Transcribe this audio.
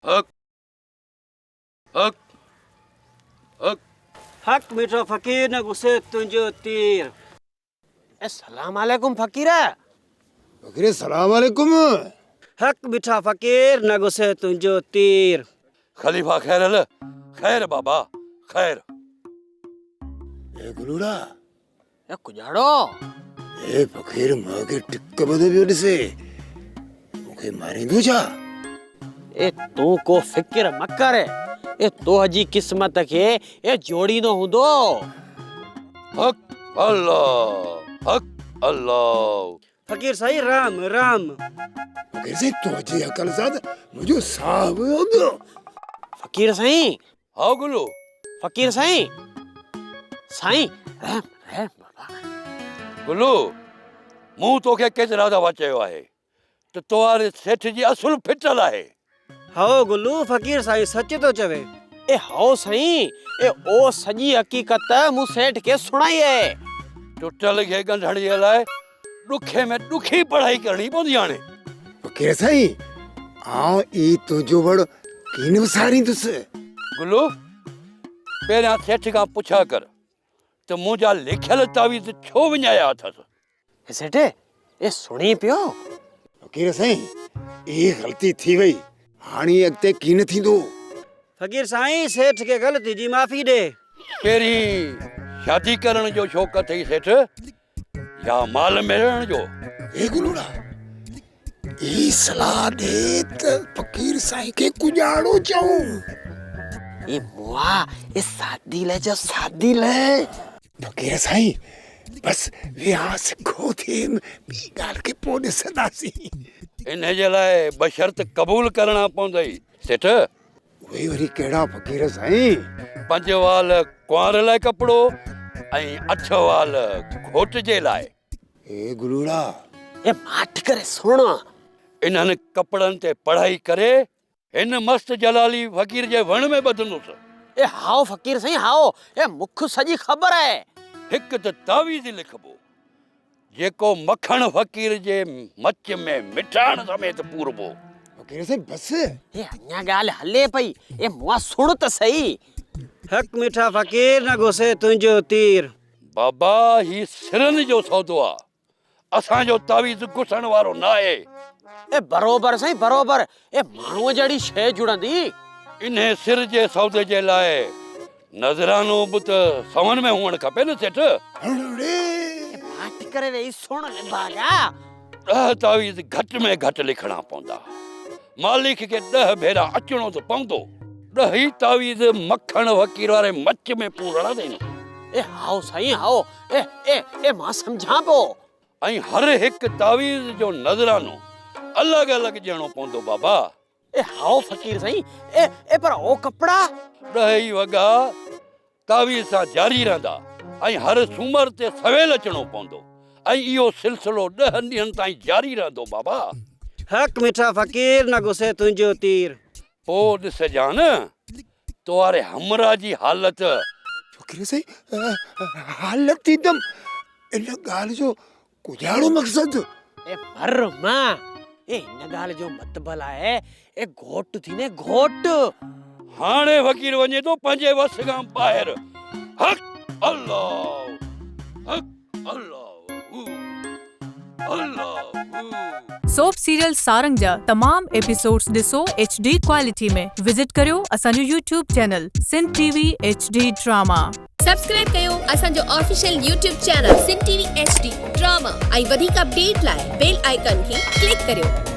حق حق حق. حق مٺو فقير نه گسي تنهنجو تير. السلام عليڪم فقير. فقير سلام عليڪم. حق مٺا فقير نه گسي تنهنجو تير. خليفا خير هل خير بابا خير. اي گلوڙا. اي ڪڄاڙو. اي فقير مان کي ٽڪ ٻڌو پيو ڏسي مون کي ماريندو ڇا؟ اي تون ڪو فڪر مه ڪر اي توهه جي قسمت کي اي جوڙيندو هوندو. حق الله حق الله. فقير سائين رام رام. فقير سائين تنهنجي عقل سان ته منهنجو ساهه به ويندو. فقير سائين. هائو گلو. فقير سائين سائين رحم رحم بابا. گلو مون توکي ڪيترا دفعا چيو آهي ته تو واري سيٺ جي اصل ڦٽل آهي. هائو گلو فقير سائين سچ ٿو چوي. اي هائو سائين اي او سڄي حقيقت مون سيٺ کي سڻائي اهي. ٽٽل کي ڳنڍڻ جي لاء ڏکي ۾ ڏکي پڙهائي ڪرڻي پوندي هاڻي. فقير سائين آئون ئي تنهنجو وڙ ڪين وساريندس. گلو پهريان سيٺ کان پڇا ڪر ته منهنجا لکيل تعويذ ڇو وڃايا اٿس. سيٺ اي سڻي پيو. فقير سائين اي غلطي ٿي وئي هاڻي اڳتي ڪين ٿيندو. فقير سائين سيٺ کي غلطي جي معافي ڏي. پهرين شادي ڪرڻ جو شوق اٿئي سيٺ يا مال ميڙڻ جو؟ اي گلوڙا اي صلاح ڏي ته فقير سائين کي ڪڄاڙو چئون. اي مئا اي سادي لئه چئو سادي لئه. فقير سائين بس ويهان سکو ٿيم ٻي ڳالهه کي پوء ڏسنداسين. انهيء جي لاء ٻه شرط قبول ڪرڻا پوندئي سيٺ. اهي وري ڪهڙا فقير سائين؟ پنج وال ڪنوار لاء ڪپڙو ۽ اٺ وال گهوٽ جي لاء. اي گلوڙا! اي ماٺ ڪري سڻ. انهن ڪپڙن تي پڙهائي ڪري هن مست جلالي فقير جي وڻ ۾ ٻڌندس. اي هائو فقير سائين هائو، اي مک سڄي خبر آهي. هڪ ته تعويذ لکبو، جيڪو مکڻ فقير جي مچ ۾ مٺاڻ سميت پوربو. فقير سائين بس. اي اڃا ڳالهه هلي پئي، اي مئا سڻ ته سهي. حق مٺا فقير نه گسي تنهنجو تير. بابا هي سرن جو سودو آ، اسان جو تعويذ گسڻ وارو ناهي. اي بروبر سائين بروبر، اي ماڻهوء جهڙي شيء جڙندي. انهي سر جي سودي جي لاء نذرانو به ته سون ۾ هئڻ کپي نه سيٺ. هڻ ڙي. اي ماٺ ڪري ويهي سڻ نڀاڳا. ڏهه تعويذ گهٽ ۾ گهٽ لکڻا پوندا. مالڪ کي ڏهه ڀيرا اچڻو ته پوندو. ڏهه ئي تعويذ مکڻ فقير واري مچ ۾ پورڻا اٿئي. اي هائو سائين هائو. اي اي اي مان سمجهان پيو. ۽ هر هڪ تعويذ جو نذرانو الڳ الڳ ڏيڻو پوندو بابا. اي هائو فقير سائين اي اي پر او ڪپڙا. ڏهه ئي وڳا تعويذ سان جاري رهندا ۽ هر سومر تي سويل اچڻو پوندو ۽ اهو سلسلو ڏهن ڏينهن تائين جاري رهندو بابا. حق مٺا فقير نه گسي تنهنجو تير. پوء ڏسجان تو واري همراهه جي حالت. فقير سائين حالت ٿيندم ان ڳالهه جو ڪجاڙو مقصد. اي مر مان اي ان ڳالهه جو مطبل آهي اي گهوٽ ٿيندين گهوٽ. هاڻي فقير وڃي ٿو پنهنجي وس کان ٻاهر. حق الله حق الله هو الله هو. سوپ سيريل سارنگ جا تمام ايپيسوڊز ڏسو ايڇ ڊي ڪوالٽي ۾ وزٽ ڪريو اسان جو YouTube channel Sindh T V H D drama. Subscribe ڪيو اسان جو official YouTube channel Sindh T V H D drama ۽ وڌيڪ اپڊيٽ لاء بيل آئيڪان کي ڪلڪ ڪريو.